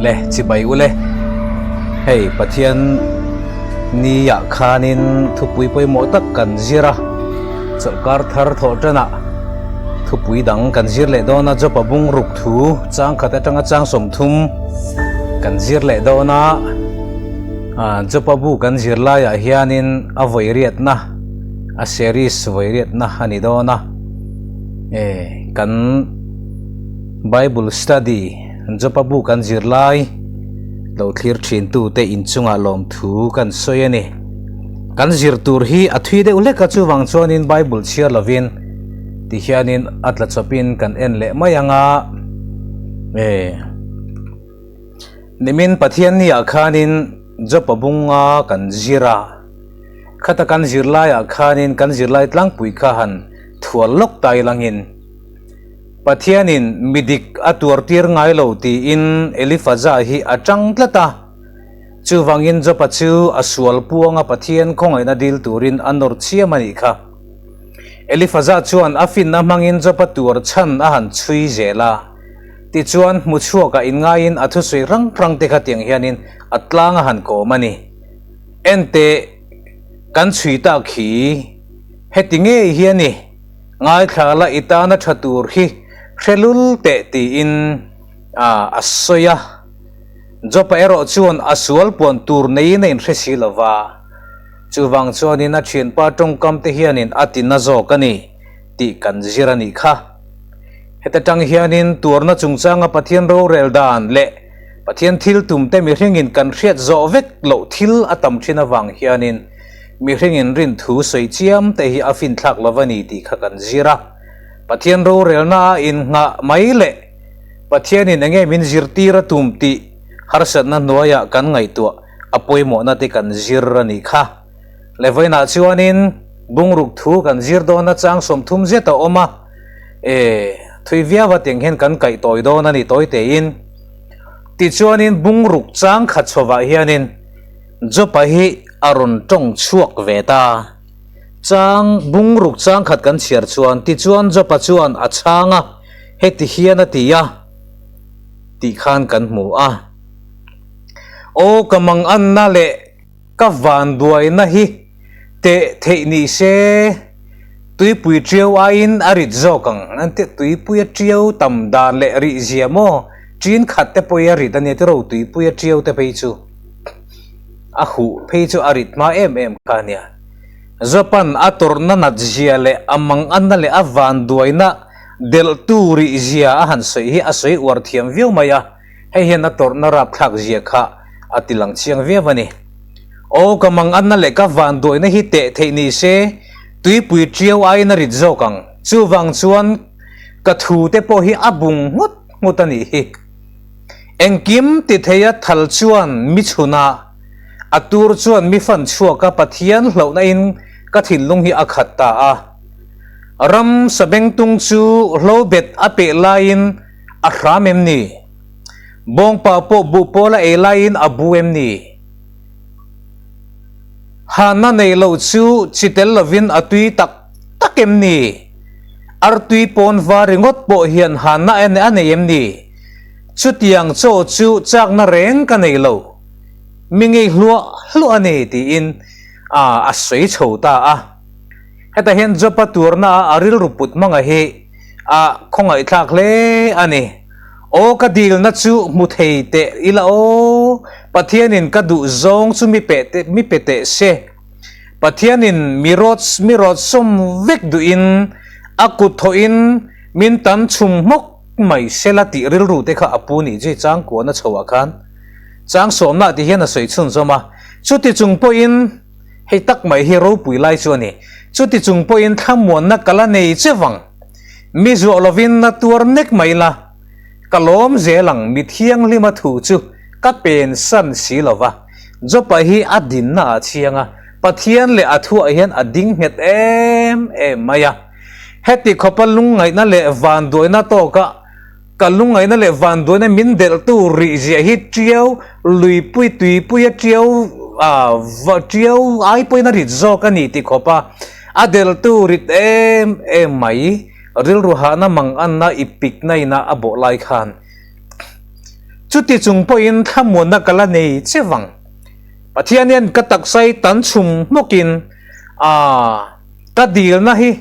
Le chibai ule hei Pathian ni ah khanin thupui pawimawh tak kan zir a chawlhkar thar thawh tanah thupui dang kan zir leh dawn a Jopa bung ruk thu chang khat atanga chang 30 kan zir leh dawn a Jopa bu kan zir laiah hianin a vawi riatna a series vawi riatna a ni dawn a e kan Bible study Jopa bu kan zir lai lo thlir thin tute inchungah lawmthu kan sawi a ni. Kan zir tur hi a thui deuh hlek a chuvang chuanin Bible chhiar lovin ti hianin a tla chawpin kan en leh mai ang a e nimin Pathian ni ah khanin Jopa bunga kan zir a khata kan zir laiah khanin kan zirlai tlangpui kha han thual lawk ta ilangin Pathianin mi dik a tuartir ngai lo tiin Elifaza hi a chang tlat a. Chuvangin Jopa chu a sual puanga Pathian khawngaihna dil turin a nawr chiam a nih kha. Elifaza chuan a finna hmangin Jopa tuar chhan a han chhui zel a. Tichuan hmuchhuakah inngaiin a thusawi rang rang te kha tiang hianin a tlang a han kawm a ni. Enteh, kan chhui tak hi heti ngei hi a ni. Ngaithla la i tana tha tur hi hre lul teh tiin a sawi a. Jopa erawh chuan a sual puan tur neiin a inhre si lo va, chuvang chuanin a thianpa tawngkam te hianin a ti na zawk a ni tih kan zir a nih kha. Heta tang hianin tuarna chungchanga Pathian rorel dan leh Pathian thil tum te mihringin kan hriat zawh vek loh thil a tam thin avang hianin Mihring in rin thu sawi chiam te hi a finthlak lo a ni tih kha kan zir a. Pathian rorelna a innghah mai leh Pathianin enge min zirtir a tum tih harsatna hnuaiah kan ngaihtuah a pawimawhna te kan zir a nih kha. Levainah chuanin bungruk thu kan zir dawn a chang 30 zet a awm a, e, thui viau a tiang hian kan kaih tawi dawn a ni tawi tein. Tichuanin bungruk chang khat chhovah hianin Jopa hi a rawn tawng chhuak ve ta. Chang bungruk chang khat kan chhiar chuan tichuan Jopa chuan a chhang a, heti hian a ti a tih khan kan hmu a. Aw ka manganna leh ka vanduaina hi teh theih ni se, tuipui tiau aiin a rit zawk ang. An ti tuipuia tiau tam dan leh rih zia maw? Ṭin khat te pawhin a rit a nia tiraw tuipuia tiau te phei chu. A huh phei chu a rit hma em em kha a nia. Japan a tawrhna nat zia leh a manganna leh a vanduaina delhtu rih zia a han sawi hi a sawi uar thiam viau mai a, hei hian a tawrhna rapthlak zia kha a ti lang chiang viau a ni. Aw ka manganna leh ka vanduaina hi teh theih ni se tuipui tiau aiin a rit zawk ang. Chuvang chuan ka thu te pawh hi a bung nghut nghut a nih hi. Engkim ti theia thal chuan mi chhunah, a tur chuan mi fan chhuak a Pathian hlauhna in ka thinlung hi a khat ta a. Ram sabengtung chu hlo bet a peh laiin a hram em ni? Bawngpa pawh buh pawl a ei laiin a bu em ni? Hana nei lo chu chi tel lovin a tui tak tak em ni? Artui pawn va ringawt pawh hian hana a nei em ni? Chutiang chaw chu chakna reng ka nei lo, mi ngei hluah hluah a ni tiin a a sawi chho ta a. Hetah hian Jopa turna a a rilru put hmanga hi a khawngaihthlak hle a ni. Aw ka dilna chu hmu thei teh ila aw, Pathianin ka duh zawng chu mi pe teh mi pe teh se. Pathianin mi rawt mi rawt sawm vek duhin a kut thawhin min tan chhum hmawk mai sela tih rilru te kha a pu nih chu chang kuahna chho ah khan chang sawmna tih hian a sawi chhunzawm a, chuti chung pawhin hei tak mai hi ropui lai chu a ni, chuti chung pawhin thlamuanna ka la nei che vang, mi zuah lovin na tuar nek mai la, ka lawm zel ang mi thianghlima thu chu ka pen san si lo va, Jopa hi a dinna ah chiang a, Pathian leh a thuah hian a ding nghet em em mai a. Heti khawpa lungngaihna leh vanduaina tawka ka lungngaihna leh vanduaina min delhtu rih ziah hi tiau luipui tuipuia tiau ah tiau ai pawhin a rit zawk a ni ti khawpa a delhtu rit em em mai rilru hahna manganna i pikna ina a bawh lai khan. Chuti chung pawhin thlamuanna ka la nei che vang. Pathian hian ka taksa hi tan chhum hmawkin a ka dilna hi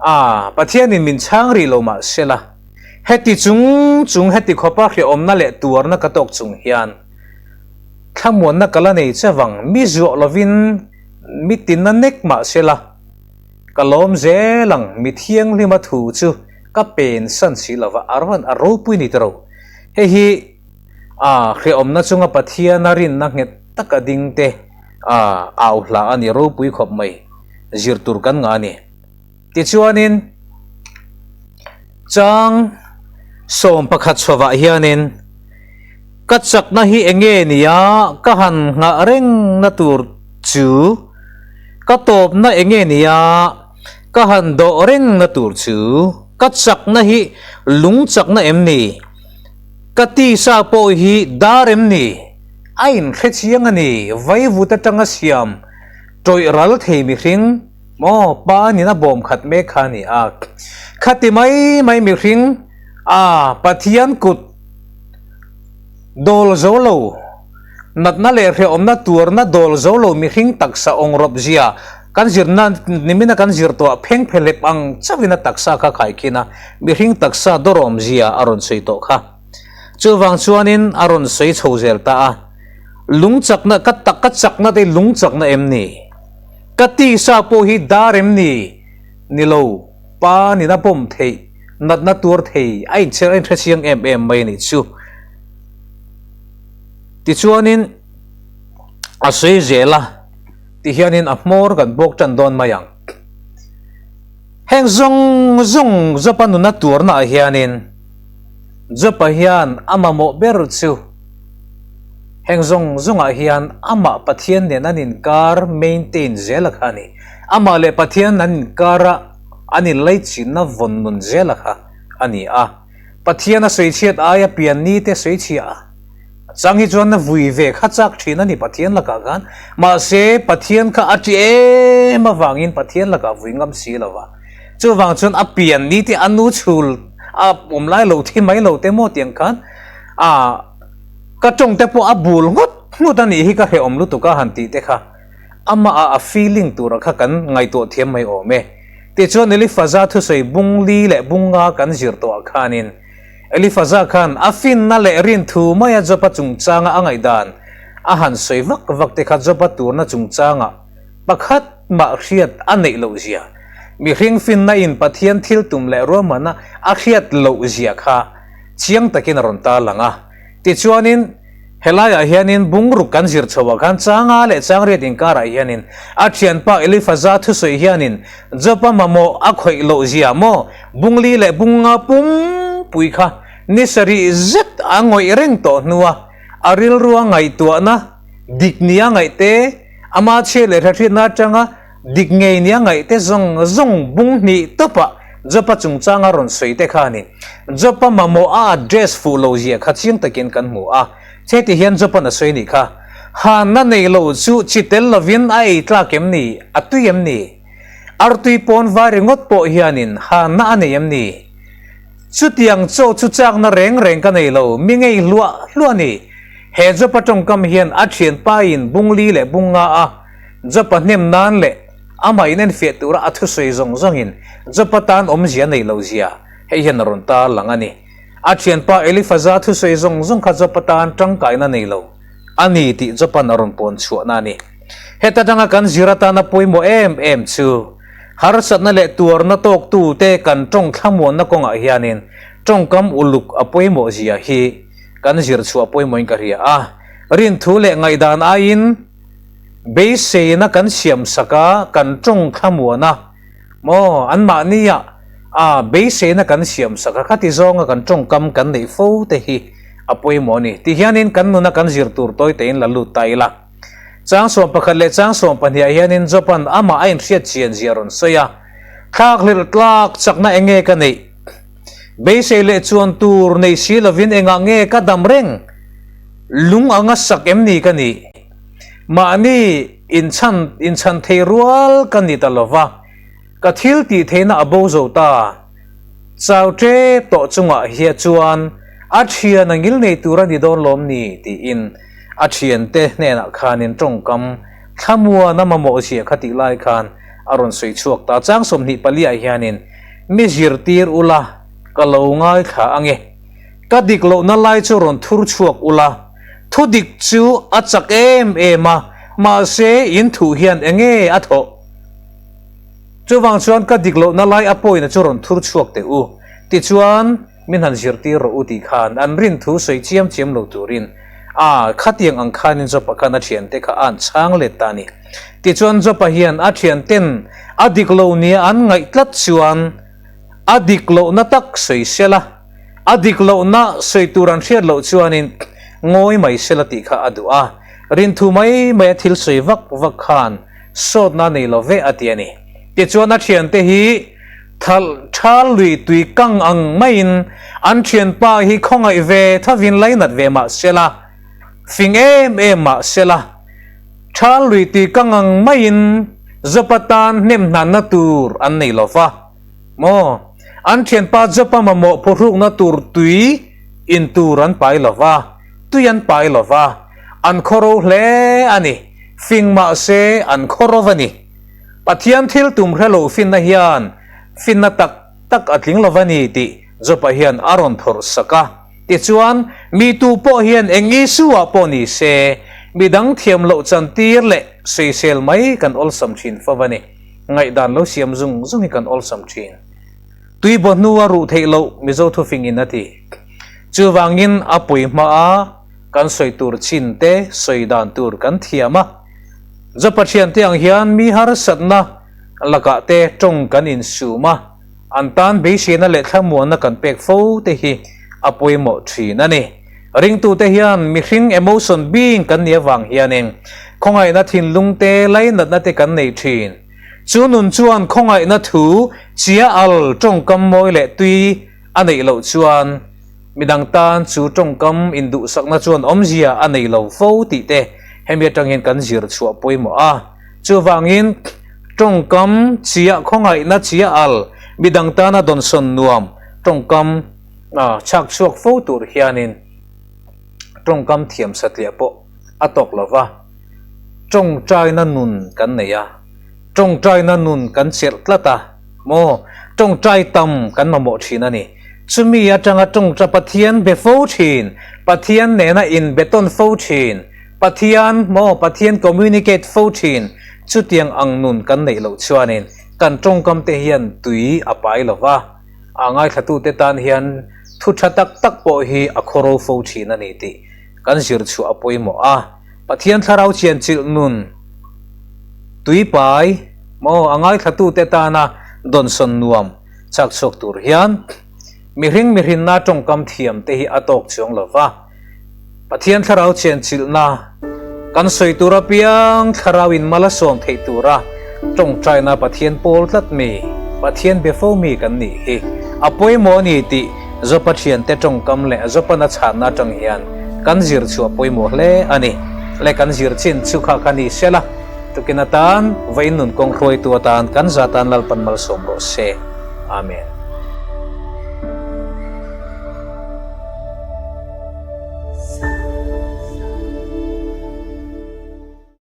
a Pathianin min chhang rih lo mah sela, heti chung chung heti khawpa hrehawmna leh tuarna ka tawk chung hian thlamuanna ka la nei che vang. Mi zuah lovin mi tinna nek mah sela ka lawm zel ang, mi thianghlima thu chu ka pen san si lova a rawn a ropui ni tawh. Hei hi a hrehawmna chunga Pathiana rinna nghet taka ding te a au hla a ni ropui khawp mai, zir tur kan ngah a ni. Tichuanin chang 11 chhovah hianin ka chakna hi eng nge nia ka han nghah rengna tur chu, ka tawpna eng nge nia ka han dawh rengna tur chu, ka chakna hi lung chakna em ni? Ka tisa pawh hi dar em ni? A inhre chiang a ni, vaivut atanga siam tawih ral thei mihring maw pa nin a bawm khat mek kha a ni a. Khati mai mai mihring a Pathian kut dawl zo lo, natna leh hrehawmna tuarna dawl zo lo mihring taksa awngrawp zia kan zirna nimina kan zir tawh pheng phelep ang chauhin a taksa kha khaikhin a, mihring taksa dawrawm zia a rawn sawi tawh kha. Chuvang chuanin a rawn sawi chho zel ta a, Lung chakna, ka tak ka chakna te lung chakna em ni? Ka tisa pawh hi dar em ni? Ni lo, pa nina pawm theih, natna tuar thei, a inchher a inhre chiang em em mai a nih chu. Tichuanin a sawi zel a, tihianin a hmawr kan bawk tan dawn mai ang. Heng zawng zawng Jopa nuna tuarna ah hianin Jopa hian a mamawh ber chu heng zawng zawng ah hian amah Pathian nen an inkar maintain zel a kha a ni. Amah leh Pathian an inkar a an inlaichinna vawn nun zel a kha a ni a. Pathian a sawichhiat aia pian ni te sawichhia a chang hi chuan a vui ve kha chak thin a ni Pathian lakah khan. Mahse, Pathian kha a ṭi em avangin Pathian lakah vui ngam si lo va. Chuvang chuan a pian ni te a nu chhul a awm lai lo thi mai lo te maw tiang khan a ka tawng te pawh a bul nghut nghut a nih hi ka hrehawm lutuk a han tih te kha. Amah a a feeling tura kha kan ngaihtuah thiam mai awm e. Tichuan Elifaza thusawi bung li leh bung nga kan zir tawh ah khanin Elifaza khan a finna leh rinthu maia Job-a chungchanga a ngaihdan a han sawi vak vak te kha Job-a turna chungchanga pakhat mah hriat a neih loh zia, mihring finna in Pathian thil tum leh ruahmanna a hriat loh zia kha chiang takin a rawn tarlang a. Tichuanin, helaiah hianin bungruk kan zir chhoah khan changa leh changriat inkarah hianin a thianpa Elifaza thusawi hianin Job-a mamawh a khawih loh zia maw bungli leh bunga pumpui kha ni sarih zet a ngawih reng tawh hnua a rilrua ngaihtuahna dik nia ngaihte ama chhia leh hriatna atanga Dik ngei nia ngaihte zawng zawng bung hnih tawpah Job-a chungchanga rawn sawi te kha a ni. Job-a mamawh a address fuh lo zia kha chiang takin kan hmu a. Heti hian Job-a'n a sawi nih kha, Hanna nei lo chu chi tel lovin a ei tlak em ni? A tui em ni? Artui pawn vai ringawt pawh hianin hanna a nei em ni? Chutiang chaw chu chakna reng reng ka nei lo, mi ngei hluah hluah a ni. He Job-a tawngkam hian a thianpain bung li leh bung nga a Job-a hnem nan leh amah in enfiah tura a thusawi zawng zawngin Job-a tan awmzia nei lo zia hei hian a rawn tar lang a ni. A thianpa Elifaza thusawi zawng zawng kha Job-a tan tangkaina nei lo a ni tih Job-a'n a rawn pawn chhuahna a ni. Heta tanga kan zir atana pawimawh em em chu harsatna leh tuarna tawktute kan tawng thlamuanna kawngah hianin tawngkam uluk a pawimawh zia hi kan zir chhuah pawimawhin ka hria a. Rinthu leh ngaihdan aiin Beiseina kan siam sak a, kan tawng thlamuan a, maw anmahnia a beiseina kan siam sak a, khati zawnga kan tawngkam kan neih fo te hi a pawimawh a ni. Tihianin kan nuna kan zir tur tawi tein la lut ta ila. Chang 11 leh chang 12 ah hianin Job-a'n amah a inhriat chian zia rawn sawi a, Thlakhlelh tlak chakna eng nge ka neih? Beisei leh chuan tur nei si lovin engah nge ka dam reng? Lung anga sak em ni ka nih? Mahni inchhan inchhan thei rual ka ni ta lo va, ka thil tih theihna a bo zo ta. Chau ṭep tawh chungah hia chuan a thian a ngil nei tur a ni dawn lawm ni tiin a thiante hnenah khanin tawngkam thlamuan a mamawh zia kha tih lai khan a rawn sawi chhuak ta. Chang 24 ah hianin mi zirtir ula ka lo ngaithla ange, ka dik lohna lai chu rawn thur chhuak ula, thu dik chu a chak em em a, mahse in thuh hian enge a thawh? Chuvang chuan ka dik lohna lai a pawina chu rawn thur chhuak teh u, tichuan min han zirtir rawh u tih khan an rin thu sawi chiam chiam lo turin a khatiang ang khanin Jopa khan a thiante kha a an chhang let ta a ni. Tichuan Jopa hian a thianten a dik lo nia an ngaih tlat chuan a dik lohna tak sawi sela, a dik lohna sawi tur an hriat loh chuanin ngawi mai sela tih kha a duh a, rinthu mai mai a thil sawi vak vak khan Sawtna nei lo ve a ti a ni. Tichuan a thiante hi thal thal lui tui kang ang maiin an thianpa hi khawngaih ve thavin lainat ve mah sela, fing em em mah sela, thal lui tui kang ang maiin Jopa tan hnem hnanna tur an nei lo va. Maw? An thianpa Jopa mamawh phuhrukna tur tui in tur an pai lo va. Tui an pai lo va, an khawro hle a ni. Fing mah se an khawro a ni. Pathian thil tum hre lo finna hian finna tak tak a tling lo va ni tih Jopa hian a rawn phawrh sak a. Tichuan, mi tu pawh hian eng Isua pawh ni se, mi dang thiam loh chantir leh sawisel mai kan awlsam thin fo a ni. Ngaihdan lo siam zung zung hi kan awlsam thin. Tui baw hnu a ruh theih loh Mizo thufing in a ti. Chuvangin a pui hmaa kan sawi tur chin te sawi dan tur kan thiam a. Jopa thiante ang hian mi harsatna lakah te tawng kan insum a, an tan beiseina leh thlamuanna kan pek fo te hi a pawimawh thin a ni. Ringtute hian mihring emotion being kan nih avang hianin khawngaihna thinlung te lainatna te kan nei thin. Chu nun chuan khawngaihna thu chia al tawngkam mawi leh tui a neih loh chuan midang tan chu tawngkam induhsakna chuan awmzia a nei lo fo tih te hemi atangin kan zir chhuah pawimawh a. Chuvangin tawngkam chia khawngaihna chia al midang tana dawnsawn nuam tawngkam chhak chhuak fo tur hianin tawngkam thiam satliah pawh a tawk lo va. Tawngtaina nun kan nei a, tawngtaina nun kan chelh tlat a, maw? Tawngtai tam kan mamawh thin a ni. Chumi atanga tawngta Pathian be fo thin, Pathian nena inbe tawn fo thin, Pathian, maw, Pathian communicate fo thin, chutiang ang nun kan neih loh chuanin kan tawngkam te hian tui a pai lo va, a ngaithlatute tan hian thu tha tak tak pawh hi a khawro fo thin a ni tih kan zir chhuah a pawimawh a. Pathian thlarau chianchilh nun tuipai maw a ngaithlatute tana dawnsawn nuam chak chhuak tur hian mihring mihrinna tawngkam thiam te hi a tawk chuang lo va. Pathian thlarau chianchilhna kan sawi tur apiang thlarauin mal a sawm theih tura tawngtaina Pathian pawl tlat mi, Pathian be fo mi kan nih hi a pawimawh a ni tih Jopa thiante tawngkam leh Jopan a chhanna atang hian kan zir chhuah pawimawh hle a ni. Le kan zir chin chu kha kha ni sela, tukin atan vawiin nun kawng hruaitu atan kan za tan Lalpan malsawm rawh se. Amen.